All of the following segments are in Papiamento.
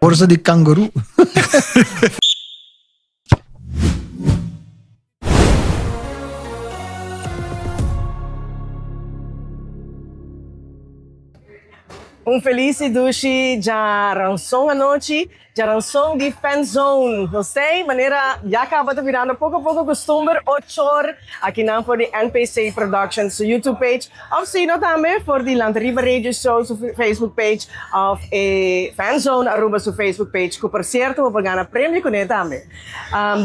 Forsa di kangaroo. Un felis i dushi djaranson anochi, djaranson di Fanzone. Nos tei manera ya caba ta birando poco poco custumber ochor akinan for di NPC Productions su YouTube page of sino tambe for di Lantariba Radio Show su Facebook page of e Fanzone Aruba su Facebook page cu por cierto bo por gana premio cune tambe.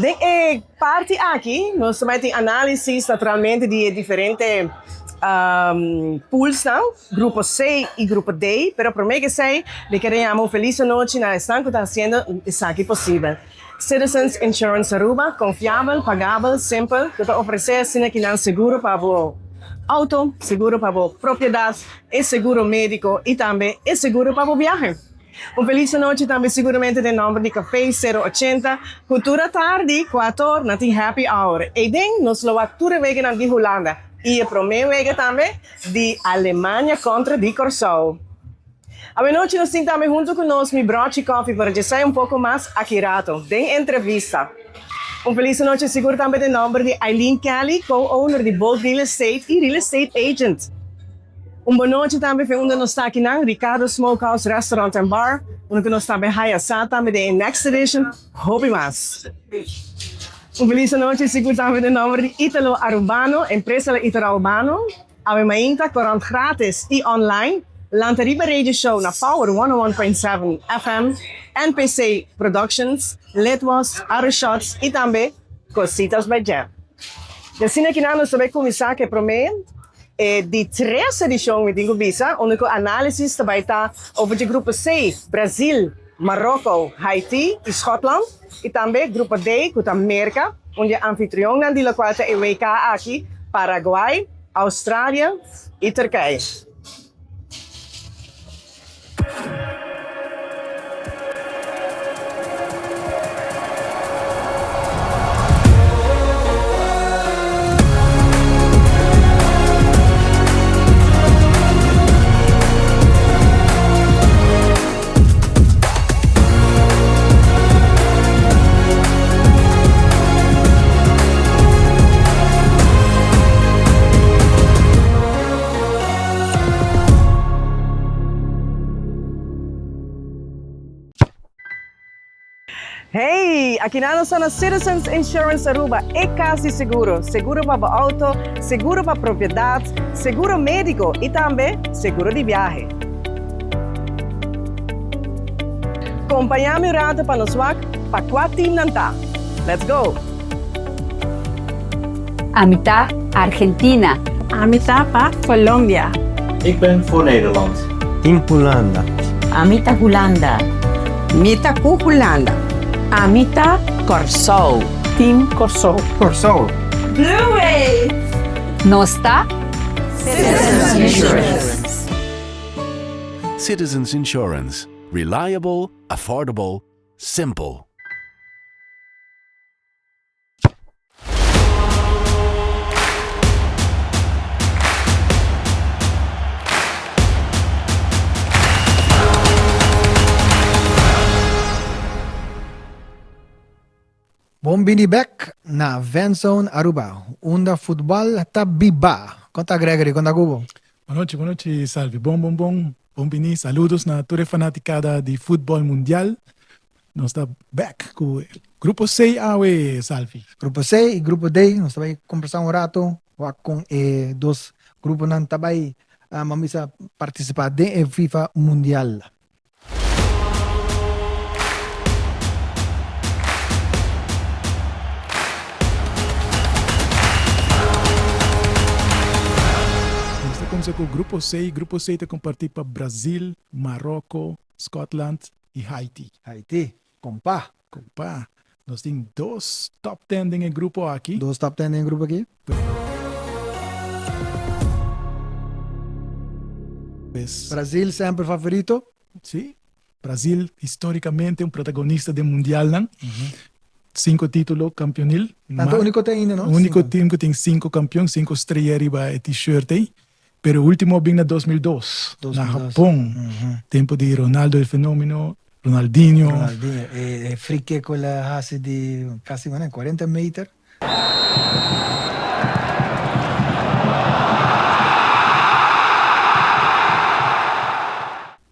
Den e parti aki nos ta bay tin analisis naturalmente di e diferente poolsnan. Grupo C y Grupo D, pero prome ke esey mi kere yama un feliz anochi na esnan ku ta hasiendo esaki posibel. Citizens Insurance Aruba, confiabel, pagabel, simpel, ku ta ofrece asina ki nan seguro pa bo auto, seguro pa bo propiedad, e seguro medico y tambe e seguro pa bo biahe. Un feliz anochi tambe siguramente den nomber di Café Cero Ochenta, ku tur atardi kuator nan tin happy hour. Eyden nos lo wak tur e weganan di Hulanda y e prome wega tambe di Alemania kontra di Kòrsou. Awenochi nos tin tambe huntu ku nos mi Brochi Coffee para djesai un poko mas aki rato den entrevista. Un felis anochi sigur tambe den nomber di Eileen Kelly, co-owner di Bold Real Estate y Real Estate Agent. Un bonochi tambe fe unda nos ta akinan, Ricardo Smokehouse Restaurant and Bar, unda ku nos tambe haya sa tambe den e next edition hopi mas. Un felis anochi sigur tambe den nomber di Italo Arubano, Empresa la Italo Arubano, Awe Mainta, Corant Gratis y Online, Lanta Riba Radio Show na Power 101.7 FM, NPC Productions, Litwas, Arushots y tambe Cositas by Jam. Y asina kinan nos ta bay cuminsa cu e prome e di tres edicion mi tin cu bisa, unda cu analisis ta bay ta over dje grupo C, Brazil, Maroko, Haiti y Schotland. I tambe Grupo D ku ta Merka, un di e anfitrionnan di lokual ta e WK aki, Paraguay, Australia i Turkije. Hey, aki nan nos ta na Citizens Insurance Aruba, e cas di seguro. Seguro pa bo auto, seguro pa propiedad, seguro medico y tambe seguro di biahe. Compaña mi un rato pa nos wak pa cua team nan ta. Let's go! Ami ta Argentina. Ami ta pa Colombia. Ik ben voor Nederland. Team Hulanda. Ami ta Hulanda. Mi ta ku Hulanda. Ami ta Kòrsou. Team Kòrsou. Kòrsou. Blue Waves! Nos ta Citizens Insurance. Citizens Insurance, reliable, affordable, simple. Bon bini bek na Fanzone Aruba, unda futbal ta biba. Kon ta Gregory, kon ta Cubo? Bonochi, bonochi Salvi. Bon, bon, bon. Bon bini. Saludos na tur e fanaticada di futbol mundial. Nos ta back cu Grupo C awe, Salvi. Grupo C y Grupo D, nos ta bay combersa un rato wak con e dos gruponan ta bay, ban bisa, participa den e FIFA Mundial. Nos ta kumsa ku Grupo C. Grupo C ta kompartí pa Brazil, Maroko, Scotland i Haiti. Haiti, kompa. Kompa. Nos tin dos top ten den e grupo aki. Dos top ten den e grupo aki. Pues. Brazil semper favorito. Sí. Brazil historicamente un protagonista den mundialnan. Cinco titulo campeonil. Tanto unico te ainda, no? Unico team cu tin cinco campeon, cinco strella riba e t-shirt ey. Pero ultimo a bin na 2002, na Japon. Tempo di Ronaldo el Fenomeno. Ronaldinho. Ronaldinho, e e free kick ku el a hasi di kasi 40 meter.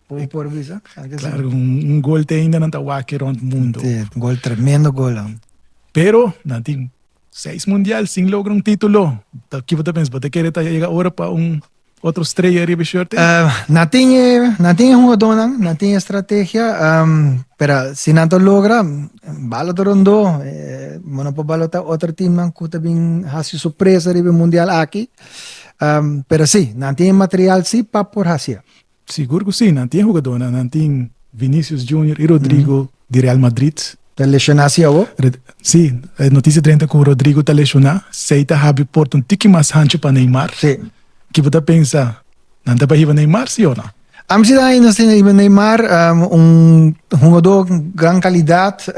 Por por bisa. Claro, un, un gol te ainda nan ta wak rond mundo. Sí, un gol tremendo gol. Pero nan tin seis mundial sin logra un título. Ta kibo ta pensa? Bo ta kere ta yega ora pa un otro estrella riba e shirt? Nan tin e, nan tin e hungadónan, nan tin e estrategia, pero si nan ta logra, bala ta rondó. Bo no por balotá otro teamnan ku ta bin hasi sorpresa riba e mundial aki. Pero si, nan tin e material si pa por hasié. Sigur ku si, nan tin e hugadónan, nan tin Vinicius Junior i Rodrygo di Real Madrid. Ta leshoná si awo? Si, e notisia drenta ku Rodrygo ta leshoná, esei ta habri porta un tiki mas hanchu pa Neymar. Si. Ki bo ta pensa? Nan ta bai hiba Neymar si o no? Ami si ta haña nos tin hiba Neymar, un hugadó gran kalidat,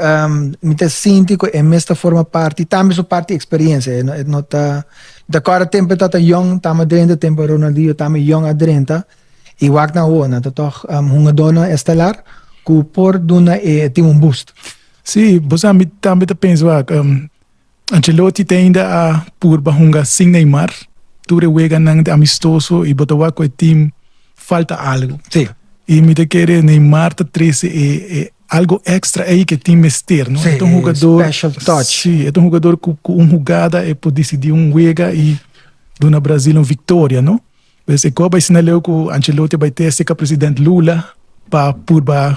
mi ta sinti ku e mes ta forma parti, tambe su parti eksperensia, e no ta, mi ta kòrda tempu e tabata yòn, tamba drenta, tempu Ronaldinho tambe yòn a drenta. I wak nan awor, nan ta tòg hungadónan estelar ku por duna e tim un boost. Sí, bo sa mi tambe ta pensa wak, Ancelotti te ainda a purba hunga sin Neymar tur e weganan di amistoso i bo ta wak ku e tim falta algu. Sí. I mi ta kere Neymar ta trese e e algo extra ei ku e tim mester, no? Sí, E ta un hugador, special touch. Sí, e ta un hugador ku ku un hugada e por disidí un wega i duna Brasil un viktoria, no? Pues e koba asina leu ku Ancelotti a bai teste ka president Lula pa purba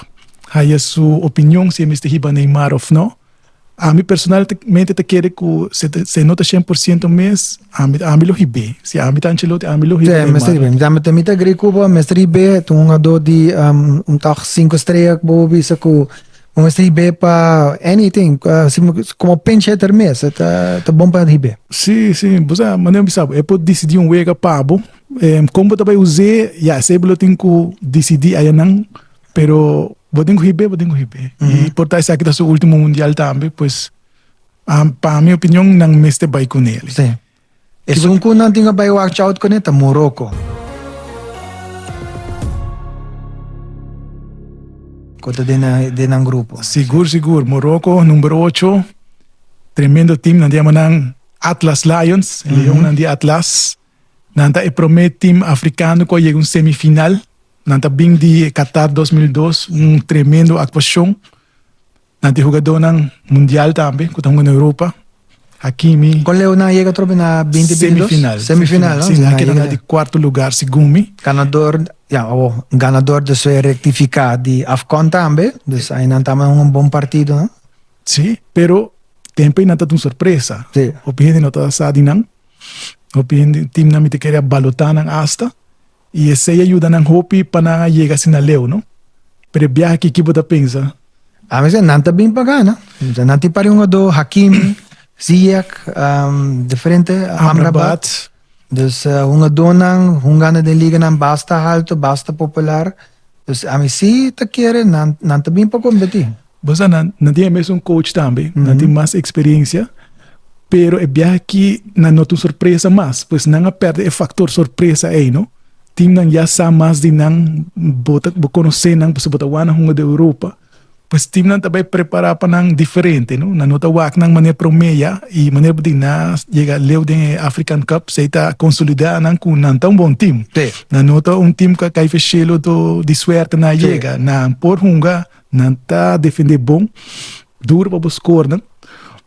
haya su opinion si e mester hiba Neymar of no. Ami personalmente ta kere ku si e no ta 100% mes, ami ami lo hib'é. Si ami ta Ancelotti, ami lo hiba Neymar. Mester hib'é. Mi ta agree ku bo, mester hib'é. Ta un hungadó di un tòg sinku strea ku bo bisa ku Bo mester hib'é pa anything, como pinch hitter mes, e ta ta bon pa hib'é. Sí, sí, bo sa, manera mi bisa bo, e por disidí un wega pa bo, kon bo ta bai us'é, ya, esei bo lo tin ku disidí ayanan, pero bo tin ku hib'é, bo tin ku hib'é. I por ta esaki ta su último mundial tambe, pues, pa mi opinion nan mester bai kuné. Sí. Esun ku nan tin a bai watch out kuné ta Morocco. Ku ta den den nan grupo. Sigur sigur Morocco number ocho tremendo team nan ta yama nan Atlas Lions e leonnan di Atlas nan ta e prome team africano ku a yega un semifinal nan ta bin di Qatar 2002 un tremendo actuacion. Nan tin hugadónan mundial tambe ku ta hunga na Europa. Hakimi. Kon leu nan a yega atrobe na binti binti dos? Semifinal. Semifinal, no? Si, nan a keda na di kuarto lugar segun mi. Ganador, ya, awor, ganador despues e rektifiká di AFCON tambe. Dus ai nan tambe hunga un bon partido, no? Si, pero tempu ei nan ta un sorpresa. Si. Hopi hende no ta sa di nan. Hopi hende, timnan mi ta kere a balotá nan asta. I esei a yuda nan hopi pa nan a yega asina leu, no? Pero e biaha aki, ki bo ta pensa? Ami sa, nan ta bin pa gana. Nan tin par di hungadó, Hakimi, Ziyech, diferente, Amrabat. Dus hungadónan hungando den liganan basta halto, basta popular. Dus ami si ta kere nan nan ta bin pa kompetí. Bo sa nan nan tin e mesun coach tambe, nan tin mas experiencia, pero e biaha aki nan no ta un sorpresa mas, pues nan a perde e factor sorpresa ey no. Teamnan ya sa mas di nan, bo ta bo conoce nan pasobra bo ta wak nan hunga di Europa, pues teamnan ta bay prepara pa nan diferente no, nan no ta wak nan manera prome ya y manera bo di nan a yega leu den e African Cup, esey ta consolida nan cu nan ta un bon team. Nan no ta un team cu a cay feshelo do di suerte nan a yega, nan por hunga. Nan ta defende bon, duro pa bo score nan.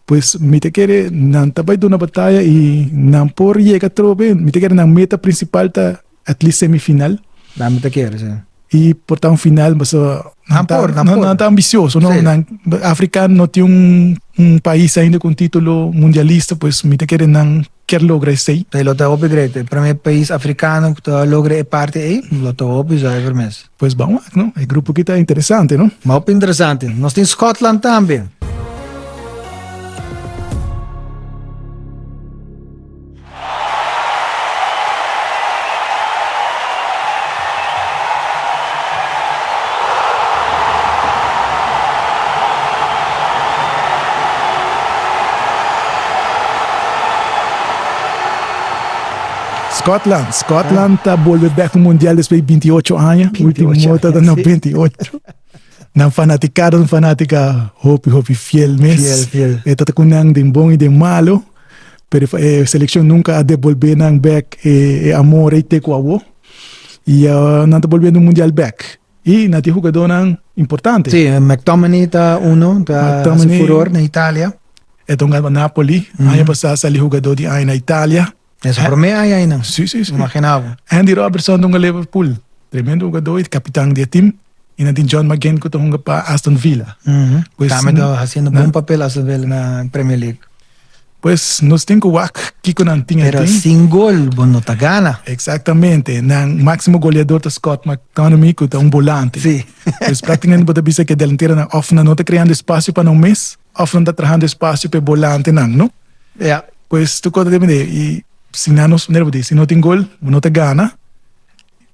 Pues mi ta kere nan ta bai duna bataya y nan por yega atrobe. Mi ta kere nan meta principal ta at least semifinal. Nan mi ta kere, si. Y por ta un final, pasobra Nan por, nan por. Nan ta ambicioso, no? Sí. Nan, Africa no tin un, un pais ainda cu un titulo mundialista, pues mi ta kere nan kier logra esey. Te lo ta hopi great. E prome pais africano cu ta logra e parti ey, lo ta hopi zuiver mes. Pues ban wak, no? E grupo aki ta interesante, no? Hopi interesante. Nos tin Scotland tambe. Scotland, Scotland ta bolbe bek un mundial despues di 28 aña. Ultimo ta na 98. Nan fanaticada un fanatica hopi hopi fiel mes. Fiel, fiel. E ta cu nan den bon y den malo, pero e seleccion nunca a debolbe nan bek e amor ey te cu awo. Y nan ta bolbiendo mundial bek. Y nan tin hugadornan importante. Sí, McTominay ta uno, ta haci furor na Italia. E ta hunga pa Napoli. Aña pasa sali hugador di aña na Italia. Esei promé aña einan. Sí, sí, sí. Imaginá bo. Andy Robertson ta hunga Liverpool. Tremendo hugadó i kapitan di e tim. I nan tin John McGinn ku ta hunga pa Aston Villa. Pues, Tambe ta hasiendo bon papel Aston Villa na Premier League. Pues nos tin ku wak kiko nan tin e Pero tim. sin gol bo no ta gana. Exactamente. Nan máksimo goleador ta Scott McTominay ku ta un bolante. Sí. Pues práktikamente bo ta bisa ku e delanteronan òf nan no ta kreando espasio pa nan mes òf nan ta trahando espasio pa e bolantenan, no? Ja. Pues tur cosa depende y si nan nos manera bo di si no tin gol bo no ta gana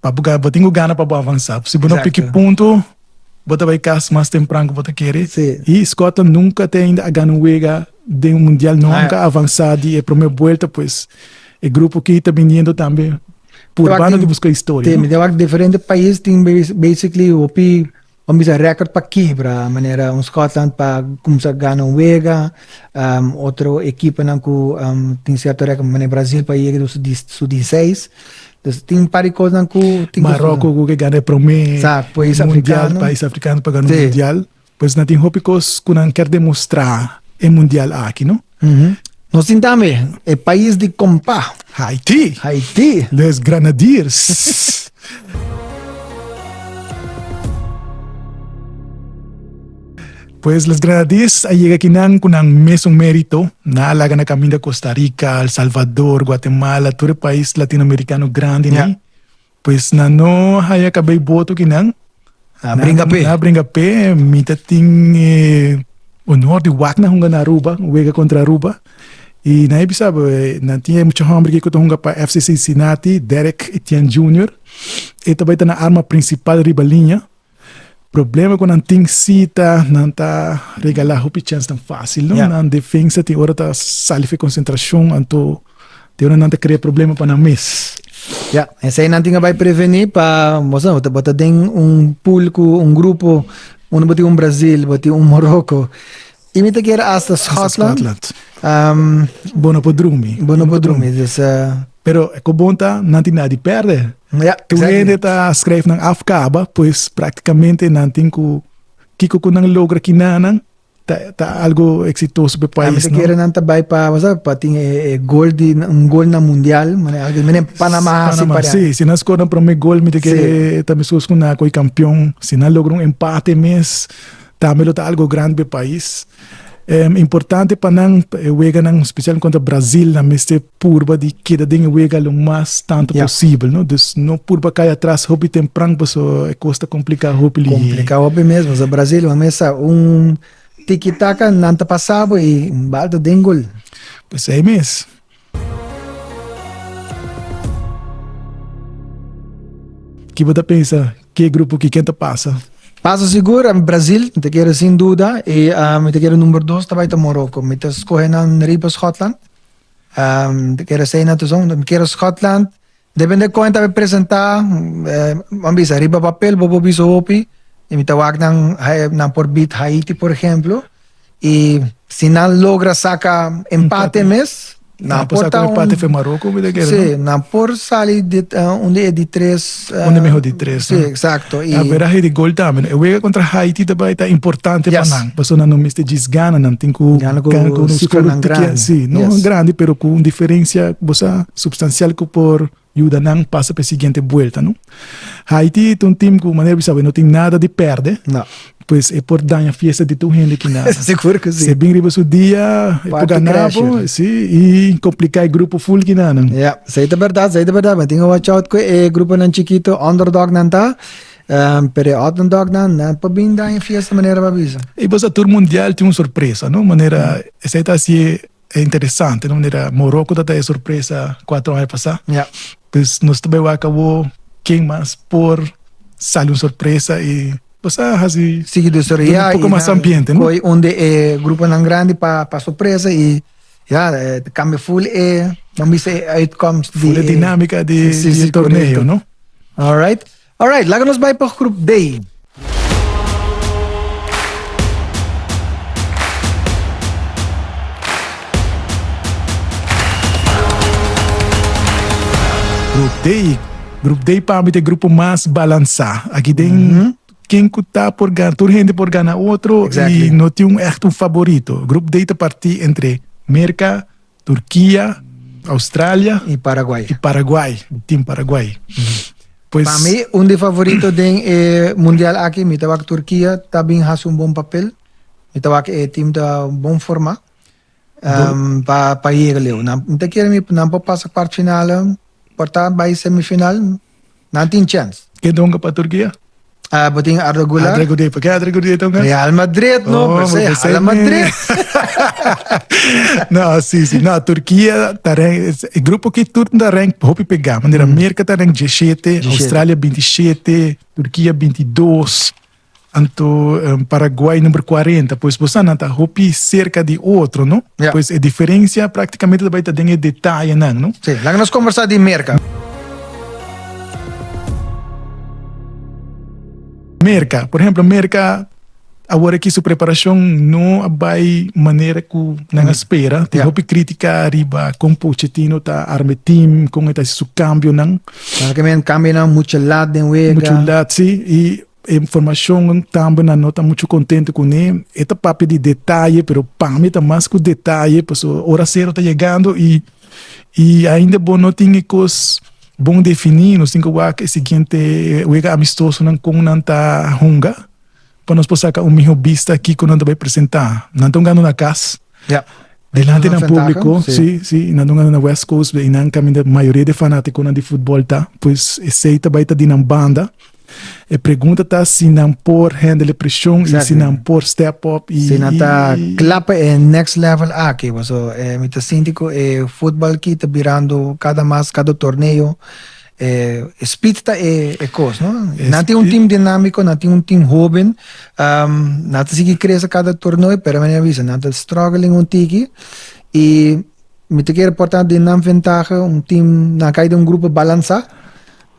pa bo bo tin cu gana pa bo avansa si bo no piki punto bo ta bay cas mas tempran cu bo ta kere y Scotland nunca te ainda a gana un wega den un mundial nunca a avansa di e prome buelta pues e grupo aki ta biniendo tambe purbando di busca historia. Te mi ta wak diferente pais tin basically hopi Bo bisa record pa kibra, manera un Scotland pa kumsa gana un wega, otro ekiponan ku tin sierto record manera Brazil pa yega su di su di seis. Dus tin un par di kosnan ku tin ku Maroko ku ke gana e prome mundial, pais afrikano pa gana un mundial. Pues nan tin hopi kos ku nan kier demostra e mundial aki no. Nos tin tambe e pais di kompa. Haiti. Haiti. Les Grenadiers. Pues Les Grenadiers a yega kinan ku nan mesun merito. Nan a laga na kaminda Costa Rica, El Salvador, Guatemala, tur e pais latinoamericano grandi nei. Pues nan no haya kabei boto kinan. Nan a bringa p'e. Nan a bringa p'e. Mi ta tin e honor di wak nan hunga na Aruba, wega kontra Aruba. I nan e bisa bo, nan tin e mucha hòmber aki ku ta hunga pa FC Cincinnati, Derek Etienne Junior. E ta bai ta nan arma prinsipal riba liña. Problema ku nan tin si ta nan ta regalá hopi chènsnan fásil, no? Nan defensa tin ora ta sali for konsentrashon, anto tin ora nan ta krea problema pa nan mes. Ya, esei nan tin a bai prevení pa, bo sa, bo ta den un pool ku un grupo unda bo tin un Brazil, bo tin un Morocco, i mi ta kere asta Scotland. Scotland. Bo no por drumi. Bo no por drumi, dus. Pero e ku bon ta, nan tin nada di pèrdè. Ja, Tur hende ta skrijf nan af kaba, pues práktikamente nan tin ku kiko ku nan logra kinanan ta ta algo eksitoso pa e pais, no? Mi ta kere nan ta bai pa, bo sa, pa tin e gol di un gol na mundial, manera algo manera Panama hasi Panama, si, si nan skor nan prome gol mi ta kere ta meskos ku nan a kohe kampion, si nan logra un empate mes tambe lo ta algo grandi pa e pais. Importante pa nan e weganan special contra Brazil nan mester purba di keda den e wega lo mas tanto posibel no dus no purba kai atras hopi tempran paso e cos ta complica hopi lihe. Complica hopi mes paso Brazil bo mes sa un tiki taka nan ta pasa bo y un bal ta den gol. Pesey mes. Ki bo ta pensa ke grupo ki ken ta pasa? Pasa sigur Brazil, mi ta kere sin duda y mi ta kere number dos ta bai ta Morocco. Mi ta scoge nan riba Schotland. Mi ta kere esey nan ta son. Mi kere Schotland, depende con e ta bai presenta, bo a bisa riba papel bo por bisa hopi y mi ta wak nan nan por beat Haiti por ejemplo. Y si nan logra saca empate mes, nan por ta un empate fe Maroko, mi ta kere, Sí, nan por sali di un di e di tres. Un di mehor di tres. Sí, exacto. Y averahe di gol tambe. E wega contra Haiti ta bai ta importante pa nan. Pasobra nan no mester djis gana, nan tin cu gana cu un cifranan grandi. Sí, no grandi, pero cu un diferencia bo sa substancial cu por yuda nan pasa pa e siguiente buelta, no? Haiti ta un team ku manera bisa no tin nada di perde. No. Pues e por daña fiesta di tur hende ki na. Sigur ku si. Se bin riba su dia, e por gana bo, si, i kompliká e grupo full ki na nan. Ja, esei ta bèrdat, esei ta bèrdat. Mi tin ku watch out ku e gruponan chikito, underdognan ta, pero e underdognan nan por bin daña fiesta manera bo a bisa. I bo sa tur mundial tin un sorpresa, no? Manera esei ta hasié E interesante, no? Manera Morocco ta ta e sorpresa cuatro aña pasá. Ja. Pues nos ta bai wak awo ken mas por sali un sorpresa y pues a haci Sigui desaroyá un poco mas ambiente, no? Koy un di e gruponan grandi pa pa sorpresa y ya cambia full e, ban bisa e uitkomst di Full e dinámica di di e torneo, no? Alright. Alright, laga nos bai pa groep D. D. Grupo D pa mi ta e grupo mas balansá. Aki den ken ku ta por gana, tur hende por gana otro i no tin un ègt un faborito. Grupo D ta partí entre Merka, Turkia, Australia i Paraguay. I Paraguay, team Paraguay. Pues, pa mi un di favorito den e mundial aki, mi ta wak Turkia ta bin hasi un bon papel. Mi ta wak e team ta bon forma um, pa pa yega leu. Nan mi ta kere mi nan por pasa kwart finale, por ta bai semifinal, nan tin chance. Ken ta hunga pa Turkia? Ah, bo tin Arda Güler. Arda Güler, pa ke Arda Güler ta hunga? Real Madrid, no, Oh, per se, per se Hala Madrid. No, si, si. No, Turkia ta rank, e grupo ki tur ta rank hopi pegá. Manera Merka ta rank 17, 17. Australia 27, Turkia 22, anto Paraguay number 40. Pues bo sa nan ta hopi cerca di otro, no? Ja. Pues e diferencia prácticamente ta bai ta den e detayenan, no? Sí, laga nos conversa di Merka. Merka, por ehemplo, Merka awor aki su preparacion no a bai manera cu nan a spera. Tin hopi critica riba con Pochettino ta arma e team, con e ta haci su cambionan. Nan ke men cambionan mucho laat den wega. Mucho laat, si. Y e formacion tambe nan no ta mucho contento cune. E ta papia di detaye, pero pa mi ta mas cu detaye, pasobra ora cero ta yegando y y ainda bo no tin e cos bon defini. Nos tin cu wak e siguiente wega amistosonan con nan ta hunga pa nos por saca un miho bista kico nan ta bay presenta. Nan ta hungando na cas. Ja. Delante nan publico, si, si, nan ta hungando na West Coast, y nan caminda mayoria di fanaticonan di futbol ta, pues esey ta bay ta di nan banda. E pregunta ta si nan por handle e presion y si nan por step up y Si nan ta cla pa e next level aki, paso mi ta sinti cu e futbal ki ta birando cada mas, cada torneo, e speed ta e cos, no? Nan tin un team dinamico, nan tin un team hoben, nan ta sigui crece cada torneo, pero manera mi a bisa, nan ta struggling un tiki y mi ta kere por ta den nan ventaha un team, nan cay den un grupo balansa.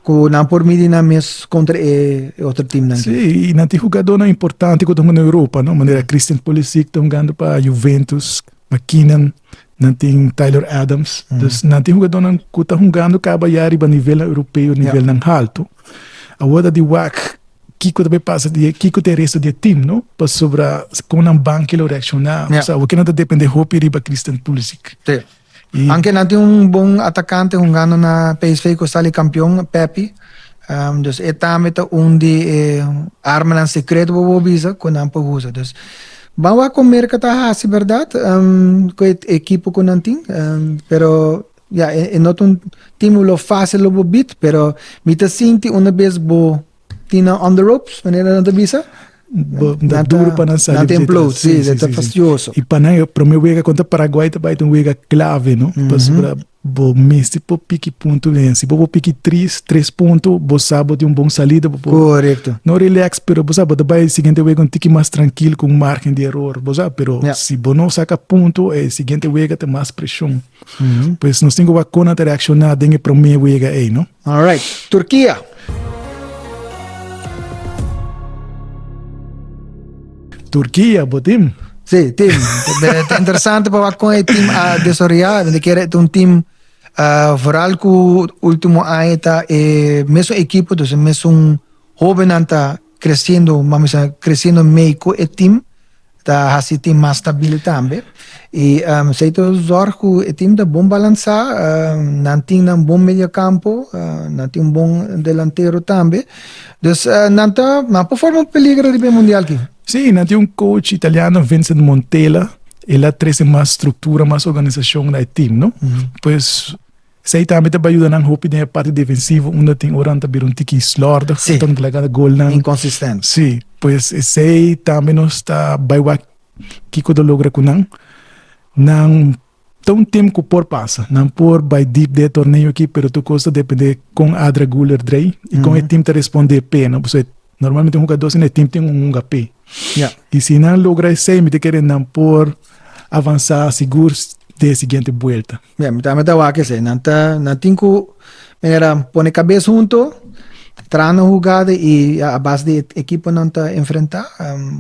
Ku nan por midi nan mes kontra e otro teamnan. Sí, i nan tin hugadónan importante ku ta hunga na Europa, no? Manera Christian Pulisic ta hungando pa Juventus, McKinnon, nan tin Tyler Adams. Dus nan tin hugadónan ku ta hungando kaba ya riba nivelnan europeo, nivelnan haltu. Awor ta di wak kiko ta bai pasa di kiko ta e resto di e team, no? Pasobra kon nan banki lo reakshoná. Osea, awor ke nan ta depende hopi riba Christian Pulisic. Sí. Aunke nan tin un bon atakante hungando na PSV ku sali kampion, Pepi. Dus e tambe ta un di e armanan sekreto bo por bisa ku nan por usa. Dus ban wak kon Merka ta hasi bèrdat ku e ekipo ku nan tin. Pero ya e no ta un team lo fásil lo bo bit, pero mi ta sinti una bes bo tin nan on the ropes, manera nan ta bisa. Bo, da duro pa nan sali. Nan ta implode, sí, sí, ta fastidioso. I pa nan, prome wega kontra Paraguay ta bai ta un wega clave, no? Mm -hmm. Pasobra bo mester por piki punto den. Si bo por piki tris, tres punto, bo sa bo tin un bon salida. Bo por, Correcto. No relax, pero bo sa bo ta bai siguiente wega un tiki mas tranquil ku un margen di error, bo sa. Pero yeah. si bo no saka punto, e siguiente wega ta mas preshon. Mm -hmm. Pues nos tin ku wak kon nan ta reakshoná den e prome wega ei, no? All right. Turkia. Turkia, bo team? Sí, team. Ta interesante pa wak kon e team a desaroyá. Mi ta kere ta un team uh, vooral ku último aña ta e mesun ekipo, dus e mesun hóbennan ta kresiendo, mami sa kresiendo mei ku e team. Ta hasi e team mas stabil tambe. I esei ta zorg ku e team ta bon balansá, nan tin nan bon mediocampo, nan tin un bon delantero tambe. Dus nan ta, nan por forma un peligro riba e mundial aki. Sí, nan tin un coach italiano, Vincent Montella, el a trese mas struktura, mas organisashon na e team, no? Pues Esei tambe ta bai yuda nan hopi den e parti defensivo unda tin ora nan ta bira un tiki slordig, Sí. ta laga golnan. Inconsistent. Sí, pues esei tambe nos ta bai wak kiko ta logra ku nan. Nan ta un team ku por pasa, nan por bai deep den e torneo aki, pero tur kos ta depende kon Adra Guler drei i kon e team ta responde p'e, no? Pasobra normalmente un hugadó asina e team tin un hunga p'e. Ja. I si nan logra esei mi ta kere nan por avansa sigur den e siguiente buelta. Ja, mi tambe ta wak esei. Nan ta, nan tin ku manera pone kabes hunto, traha nan hugada i a base di e ekipo nan ta enfrentá,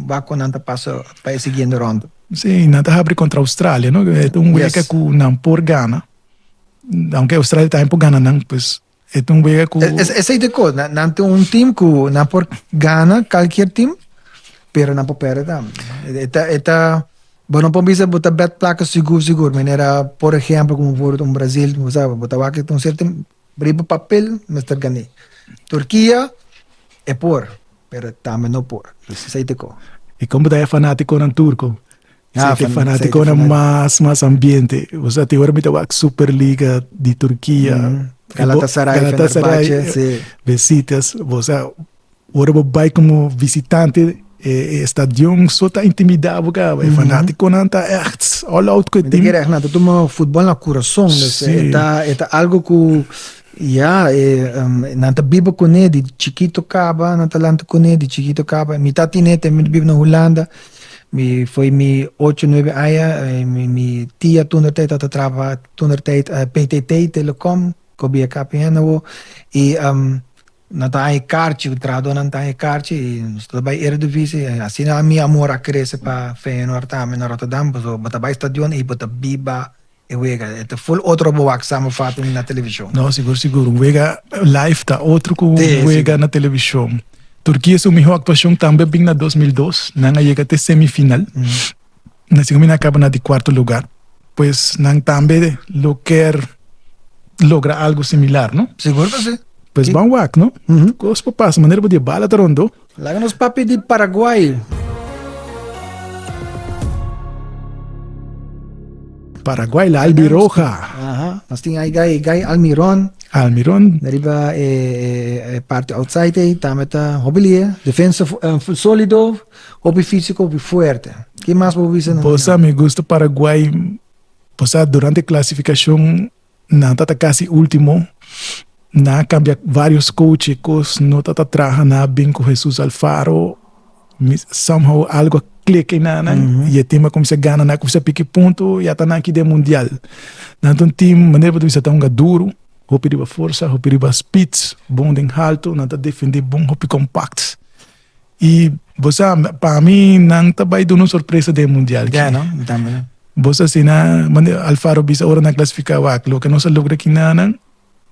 wak kon nan ta pasa pa e siguiente ronda. Sí, nan ta habri kontra Australia, no? E ta un wega Yes. ku nan por gana. Aunke Australia tambe por gana nan, pues. E ta un wega ku. Esei ta e kos, nan tin un team ku nan por gana kalkier team, pero nan por pèrdè tambe. E ta, e ta, bo no por bisa bo ta bèt plaka sigur sigur, manera por ehèmpel komo por un Brazil, bo sa, bo ta wak un sierto riba papel mester gané. Turkia e por, pero tambe no por. Esei ta e kos. I kon bo ta e fanátikonan turko? Ah, Sete fanaticonan mas, mas ambiente. O sea, te ora mi ta wak Superliga di Turquia. Galatasaray, Galatasaray, Fenerbahce, sí. Besiktas. O sea, ora bo bai como visitante, e stadion so ta intimida bo caba. E fanaticonan ta echt all out cu e Mi ta team. kere echt, nan ta tuma futbol na curason. Dus e ta algo cu, ya, nan ta biba cune di chikito caba, nan ta lanta cune di chikito caba. Mi ta tine, te mi ta biba na Hulanda. Mi foi mi ocho nuebe aña mi tia toentertijd tabata trabaha toentertijd PTT Telecom ku bia KPN awo i nan ta haña karchi trahadónan ta haña karchi i nos ta bai Eredivisie asina mi amor a krese pa Feyenoord tambe na Rotterdam pasobra bo ta bai stadion i bo ta biba e wega e ta ful otro bo wak samenvatting na televishon. No, sigur sigur. Un wega live ta otro ku un wega na televishon. Turkia su mihó aktuashon tambe a bin na 2002. Nan a yega te semifinal. Na segun mi nan a kaba na di kuarto lugar. Pues nan tambe lo kier logra algo similar, no? Sigur ku si. Pues ban wak, no? Kos por pasa. Manera bo di e bala ta rondó. Laga nos papia di Paraguay. Paraguay, la Albiroja. Aha, nos tin ahí Guy, Guy Almiron. Almiron. Riba e parti outside ei, tambe ta hopi lie. Defensa solido, hopi fisico, hopi fuerte. Ki mas bo bisa? Bo sa mi gusta Paraguay, bo sa durante clasificacion Nan ta ta casi ultimo. Nan a cambia varios coach e cos no ta ta traha nan a bin cu Jesus Alfaro mi somehow algo a click eynan nan y e team a cuminsa gana nan a cuminsa piki punto y ata nan aki den mundial. Nan ta un team manera bo ta bisa ta hunga duro hopi riba forsa hopi riba speed bon den halto nan ta defende bon hopi compact y bo sa pa mi nan ta bay duna un sorpresa den mundial aki. Ya no, mi tambe no. Bo sa asina, manera Alfaro bisa ora nan klasifiká wak, loke nos a logra kinanan,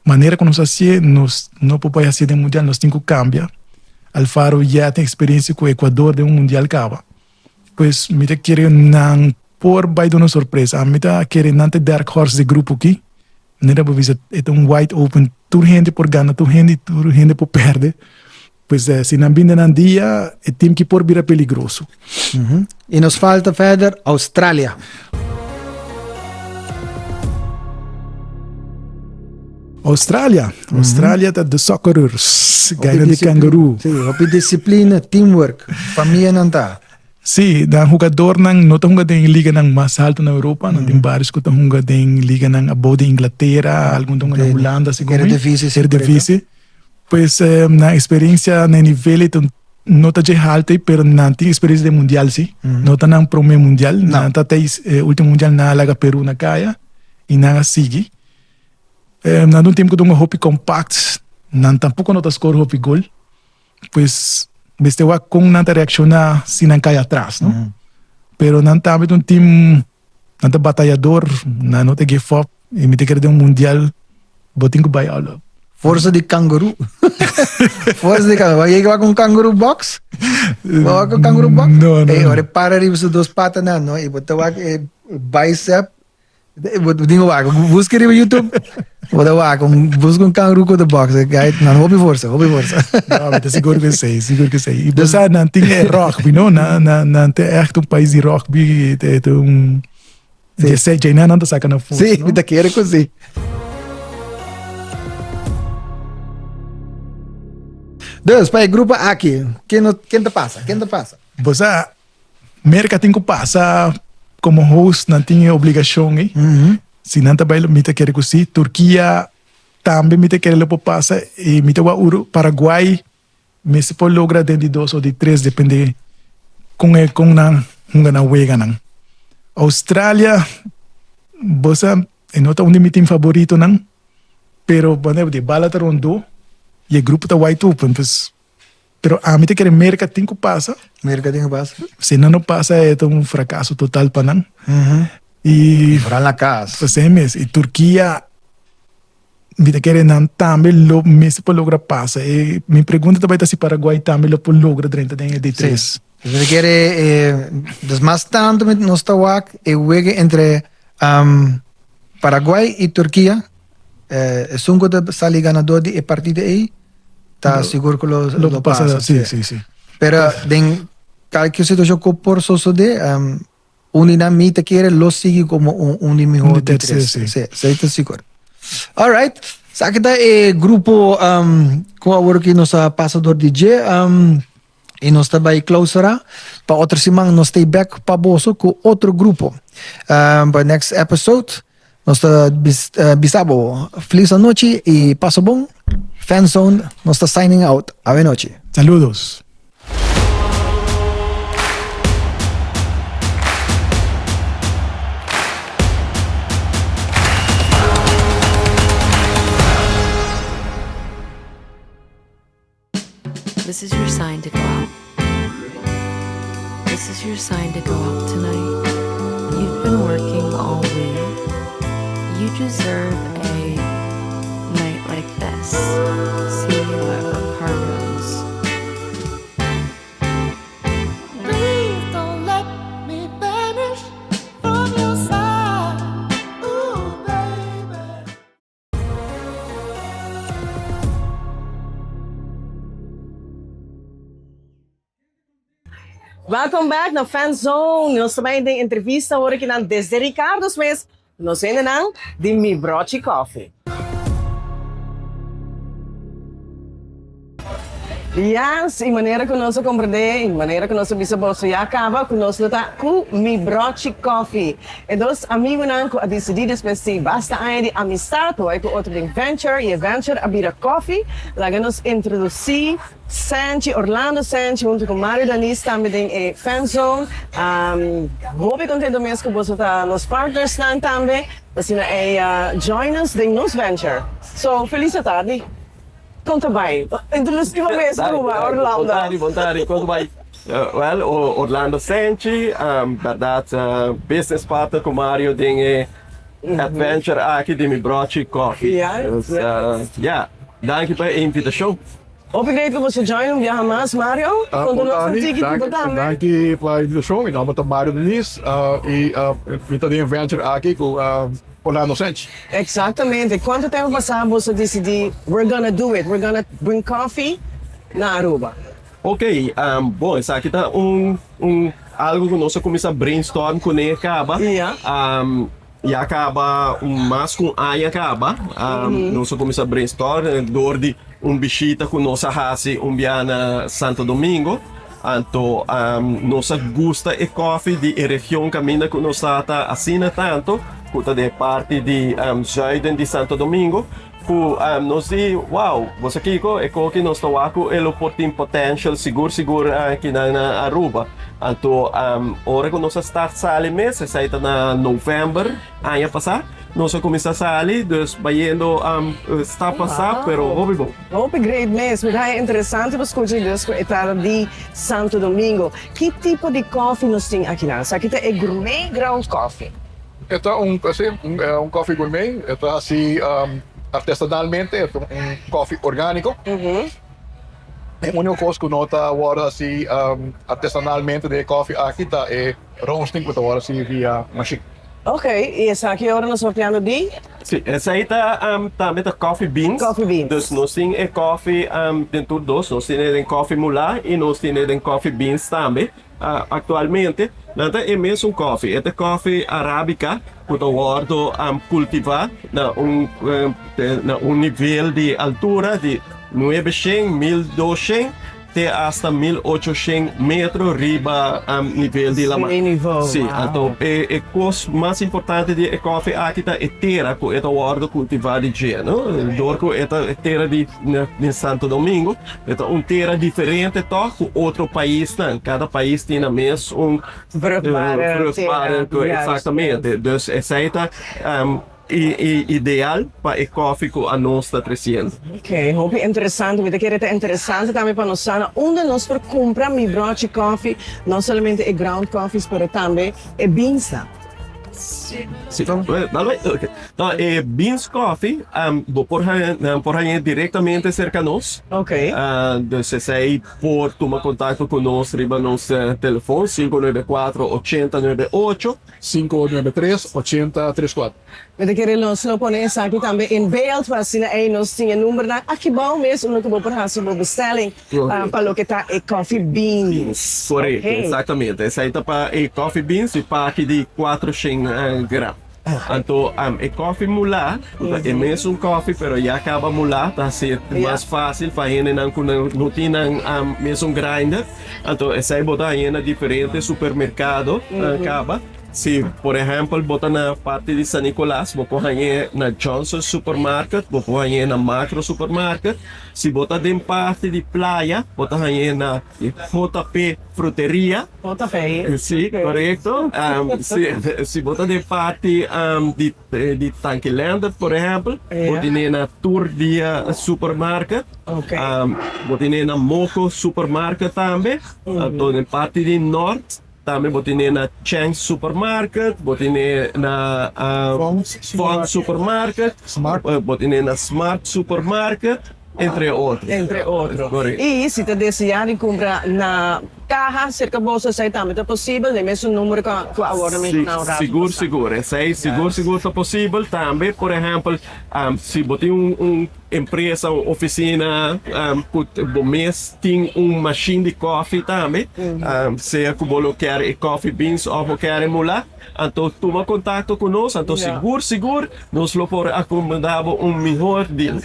manera ku nos a hasié, nos no por bai hasié den mundial, nos tin ku kambia. Alfaro ya tin eksperensia ku Ecuador den un mundial kaba. Pues mi ta kere nan por bai duna un sorpresa. Ami ta kere nan ta e dark horse di grupo aki. Manera bo bisa e ta un wide open, tur hende por gana tur hende i tur hende por pèrdè. Pues si nan bin den nan dia, e team ki por bira peligroso. I nos falta verder Australia. Australia, Australia ta de Socceroos, gaina di kangaroo. Sí, hopi disciplina, teamwork, famia nan ta. Sí, nan hugadornan no ta hunga den liganan mas halto na Europa, nan tin varios ku ta hunga den liganan abou di Inglatera, algun ta hunga na Hulanda, segun mi. Eredivisie, sí, Eredivisie. Pues nan experiencia na e nivel ei no ta dje halto ei, pero nan tin experiencia den mundial sí. No ta nan prome mundial, nan ta ta e ultimo mundial nan a laga Peru na kaya i nan a sigui. Nan ta un team ku ta hunga hopi compact, nan tampoco no ta score hopi gol. Pues mester wak kon nan ta reacciona si nan kai atras, no? Pero nan tambe ta un team, nan ta batayador, nan no ta give up y mi ta kere den un mundial bo tin ku bai all out. Forsa di kangaroo. Forsa di kangaroo. Bo a yega wak un kangaroo box? Bo a wak un kangaroo box? No, no. Ey, ora e para riba su dos patanan, no? Y bo ta wak e bicep. Bo tin ku wak. Buska riba YouTube. Bo ta wak. Buska un kangaroo ku ta box. Guy, nan hopi forsa, hopi forsa. No, mi ta sigur ku esei, sigur ku esei. I bo sa, nan tin e rugby, no? Nan, nan, nan ta echt un pais di rugby. E ta un... Sí. Dje dje nan ta saka nan forsa, Sí, no? mi ta kere ku sí. Dus, pa e grupo aki, ken no, ken ta pasa? Ken ta pasa? Bo sa, Merka tin ku pasa komo host, nan tin e obligashon ei. Si nan ta bai, mi ta kere ku sí. Turkia tambe mi ta kere lo por pasa i mi ta wak uru Paraguay mester por logra den di dos o di tres depende kon e kon nan hunga nan weganan. Australia bo sa e no ta un di mi team favoritonan pero bo di bala ta rondó i e grupo ta wide open pues Pero ami ta kere Merca tin cu pasa. Merca tin cu pasa. Si nan no pasa e ta un fracaso total pa nan. Y Vooral na cas. Así mes. Y Turquia. Mi ta kere nan tambe lo mester por logra pasa. E mi pregunta ta bai ta si Paraguay tambe lo por logra drenta den e di tres. Mi ta kere e dus mas tanto mi nos ta wak e wega entre Paraguay y Turkia. Esun ku ta sali ganador di e partido ei ta sigur ku lo lo pasa. Si, si, si. Pero den kalke situacion ku por sosode Un di nan mi ta kere lo sigui como un, un di mihor di tres. Sí, sí. Sí, ta sigur. All right. Sa ki ta e grupo um, ku awor ki nos a pasa door di dje um, y nos ta bai clausura. Pa otro siman nos stay back pa boso ku otro grupo. Um, pa next episode nos ta bis, uh, bisa bo feliz anochi y paso bon. Fanzone nos ta signing out. Awe nochi. Saludos. This is your sign to go out. This is your sign to go out tonight. You've been working all week. You deserve a night like this. See you at Ricardo's. Please don't let me vanish from your side. Ooh, baby. Welcome back na Fan Zone. Nos ta bai den entrevista awor aki nan desde Ricardo's mes. Nos hendenan di Mi Brochi Coffee. Yes, y manera cu nos a comprende y manera cu nos a bisa boso ya caba cu nos lo ta cu Mi Brochi Coffee. E dos amigunan cu a dicidi despues di basta aña di amistad pa bay cu otro den venture y e venture a bira coffee. Laga nos introduci Sanchi, Orlando Sanchi hunto cu Mario Danis tambe den e Fan Zone. Hopi contento mes cu boso ta nos partnersnan tambe asina ey join us den nos venture. So, feliz atardi. Kon ta bai? Introduci bo mes Cuba, Orlando. Bon tardi, bon tardi. Kon ta bai? Well, Orlando Senchi, bèrdat business partner ku Mario den e adventure aki di mi brochi coffee. Dus, ya, danki pa e invitashon. Hopi great ku boso join un biaha mas, Mario. Konta nos un tiki tipo tambe. Danki pa e invitashon. Mi nomber ta Mario Deniz i mi ta den e venture aki ku Orlando Senchi. Exactamente. Cuanto tempo pasa boso dicidi we're gonna do it, we're gonna bring coffee na Aruba? Ok, bon esaki ta un un algo cu nos a cuminsa brainstorm cune caba. Ya caba un mas cu un aña caba. Nos a cuminsa brainstorm door di un bishita cu nos a haci un bia na Santo Domingo. Anto nos a gusta e koffie di e region kaminda ku nos ta ta asina tanto ku ta den e parti di zuiden di Santo Domingo ku nos di wow bo sa kiko e koki nos ta wak ku e lo por tin potential sigur sigur akinan na Aruba. Anto ora ku nos a start sali mes esei ta na november aña pasa nos a kuminsá sali dus bayendo stap pa stap pero hopi bon. Hopi great mes, mi ta haña interesante pa scucha dus cu e trata di Santo Domingo. Ki tipo di koffie nos tin akinan? Esaki ta e gourmet ground coffee. E ta un si, un koffie gourmet, e ta hasi artesanalmente, e ta un koffie organico. E unico cos cu no ta wordo hasi artesanalmente den e koffie aki ta e roasting cu ta wordo hasi via machine. Ok, y esaki ora nos papiando di? Si, esei ta tambe ta coffee beans. Coffee beans. Dus nos tin e coffee den tur dos, nos tin e den coffee mulá y nos tin e den coffee beans tambe. Actualmente nan ta e mesun coffee, e ta coffee arabica cu ta wordo cultiva na un na un nivel di altura di nuebeshen, 1200. Te hasta 1800 metro riba nivel di laman. Sí, anto e kos mas importante di e koffie aki ta e tera ku e ta wòrdu kultivá di dje, no? Dor ku e ta e tera di di Santo Domingo, e ta un tera diferente tòg ku otro paisnan. Kada pais tin nan mes un Vruchtbare tera. Eksaktamente. Dus esei ta. E ideal pa e koffie ku anos ta tresiendo. Ok, hopi interesante. Mi ta kere ta interesante tambe pa nos sa na unda nos por kumpra Mi Brochi Koffie, no solamente e ground coffees pero tambe e beansnan. Si, okay. No, e beans coffee, bo por haña, por haña directamente cerca nos. Okay. Dus esey por tuma contacto cu nos riba nos telefon 594 8098. 593 8034. Mi ta kere nos lo pone esaki tambe in beeld pa asina ey nos tin e numbernan aki bao mes unda cu bo por haci bo bestelling pa loke ta e coffee beans. Correcto, exactamente. Esey ta pa e coffee beans y paki di 400 gram. Anto e coffee mula, cu ta e mesun coffee pero ya caba mula, ta haci mas facil pa hendenan cu no tin nan mesun grinder. Anto esey bo ta haña na diferente supermercado caba. Si por ehempel bo ta na parti di San Nicolas bo por hañ'é na Johnson Supermarket, bo por hañ'é na Makro Supermarket. Si bo ta den parti di Playa bo ta hañ'é na JP Fruteria. JP. Si, korekto. Si, si bo ta den parti di di Tanki Leendert por ehempel bo tin'é na Tur Dia Supermarket. Bo tin'é na Moko Supermarket tambe. Anto den parti di Nort. Tambe bo tine na Chang Supermarket, bo tine na Fong Supermarket, bo tine na Smart Supermarket, entre otro. Entre otro. Y si ta desea di cumpra na caha cerca boso esey tambe ta posibel den mesun numero cu awor a menciona un rato Sigur, sigur. Esey sigur, sigur ta posibel. Tambe, por ehempel, si bo tin un empresa, un oficina cu bo mes tin un machine di koffie tambe, sea cu bo lo kier e coffee beans of bo kier e mula, anto tuma contacto cu nos, anto sigur sigur nos lo por acomoda bo un mihor deal.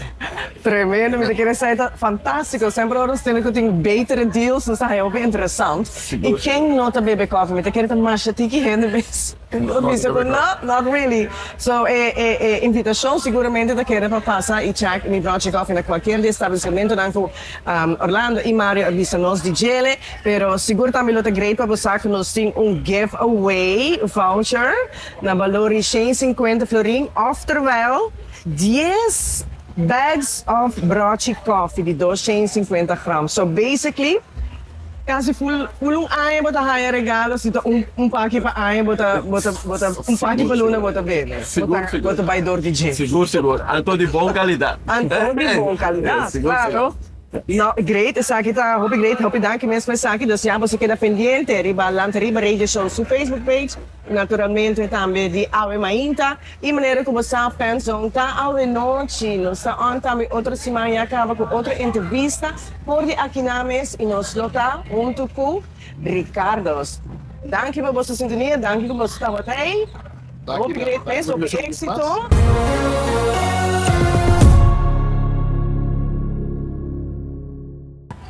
Tremendo, mi ta kere esei ta fantastico, semper ora nos tende cu tin betere deals nos ta haya hopi interesant. Y ken no ta bebe koffie? Mi ta kere ta masha tiki hende mes. Lo bisa cu no, not really. So e e e invitacion seguramente ta keda pa pasa y check mi brochi coffee na cualkier di establecimentonan cu Orlando y Mario a bisa nos di djele. Pero sigur tambe lo ta great pa bo sa cu nos tin un give away voucher na balor di shen cincuenta florin of terwijl dies bags of brochi coffee di dos shen cincuenta gram. So basically. Casi full full un aña bo ta haya regalo si ta un un paki pa aña bo ta bo ta bo ta un paki pa luna bo ta bebe bo Sigur ta sigur bo ta bay door di dje. Sigur sigur anto di bon calidad. Anto di bon calidad Sigur claro. sigur. No great esaki ta hopi great hopi danki mes pa esaki dus ya boso keda pendiente riba Lanta Riba Radio Show su Facebook page naturalmente tambe di Awe Mainta y manera cu bo sa Fanzone ta awe nochi nos ta on tambe otro siman ya caba cu otro entrevista. For di akinan mes y nos lo ta hunto cu Ricardos. Danki pa boso sintonia, danki cu boso tabata ey. Hopi great mes, hopi exito.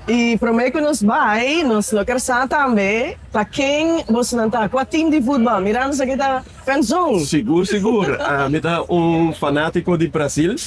Y prome cu nos bay, nos lo ker sa tambe pa ken bosonan ta, cua team di futbal. Mirando esaki ta Fanzone. Sigur sigur, mi ta un fanatico di Brasil.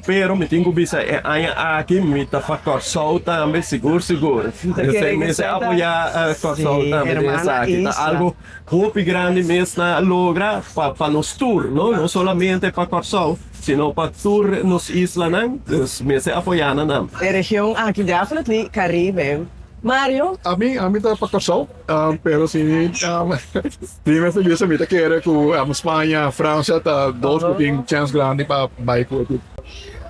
Pero mi tin ku bisa e aña aki mi ta pa Kòrsou tambe sigur sigur. Esei mester apoyá Kòrsou tambe den esaki. Ta algu hopi grandi mes nan a logra pa nos tur, no no solamente pa Kòrsou sino pa tur nos islanan. Dus mester apoyá nan nan. E region aki definitely Caribe. Mario? Ami ami ta pa Kòrsou pero si mi mester bisa mi ta kere ku Spaña, Francia ta dos ku tin chèns grandi pa bai ku ekipo.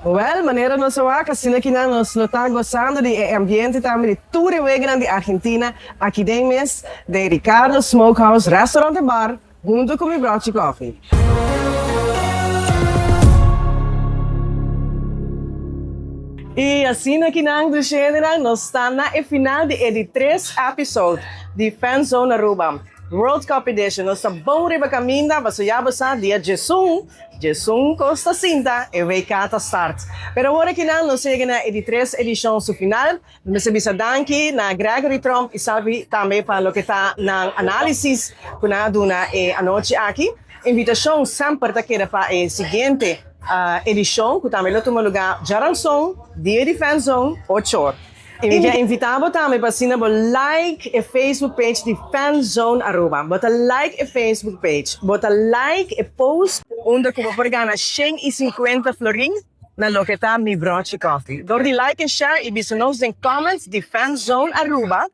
Wèl, manera nos a wak, asina kinan nos lo ta gosando di e ambiente tambe di tur e weganan di Argentina aki den mes den Ricardo Smokehouse Restaurant en Bar hunto ku mi brochi koffie. I asina kinan dushendenan nos ta na e final di e di tres episode di Fanzone Aruba. World Cup Edition, nos ta bon riba caminda, paso ya bo sa dia djesun, djesun cos ta sinta, e WK ta start. Pero awor akinan nos yega na e di tres edicion su final, mi mester bisa danki na Gregory Tromp y Salvi tambe pa loke ta nan analisis cu nan a duna e anochi aki. Invitacion semper ta keda pa e siguiente edicion cu tambe lo tuma lugar djaranson, dia di Fanzone, ocho or. I mi ke invitá bo tambe pa asina bo like e Facebook page di Fanzone Aruba. Bo ta like e Facebook page, bo ta like e post unda ku bo por gana 150 florin na loke ta Mi Brochi Coffee. Dor di like en share i bisa nos den comments di Fanzone Aruba.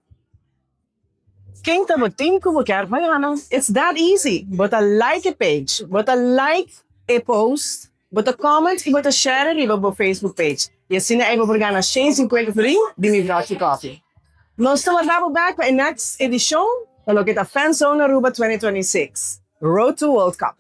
Ken ta bo team ku bo kier pa gana? It's that easy! Bo ta like e page, bo ta like e post, bo ta comment i bo ta share riba bo Facebook page. I asina ei bo por gana 150 florin di mi Brochi Coffee. Nos ta warda bo bek pa e next edishon pa loke ta Fanzone Aruba 2026, Road to World Cup.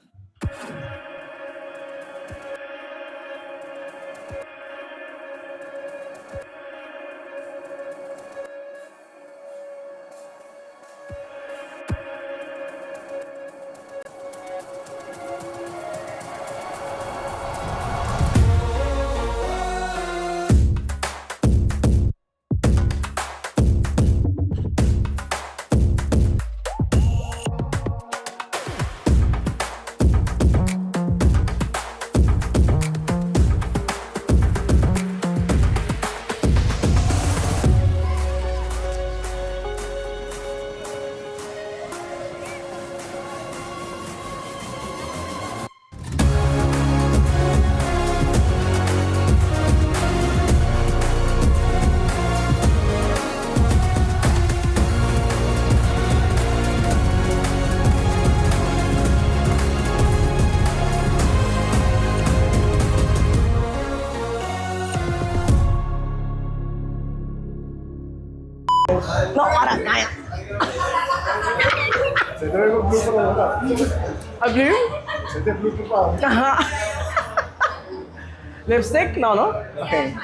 No, ora, naya. A blue? Lipstick? No, no? Okay.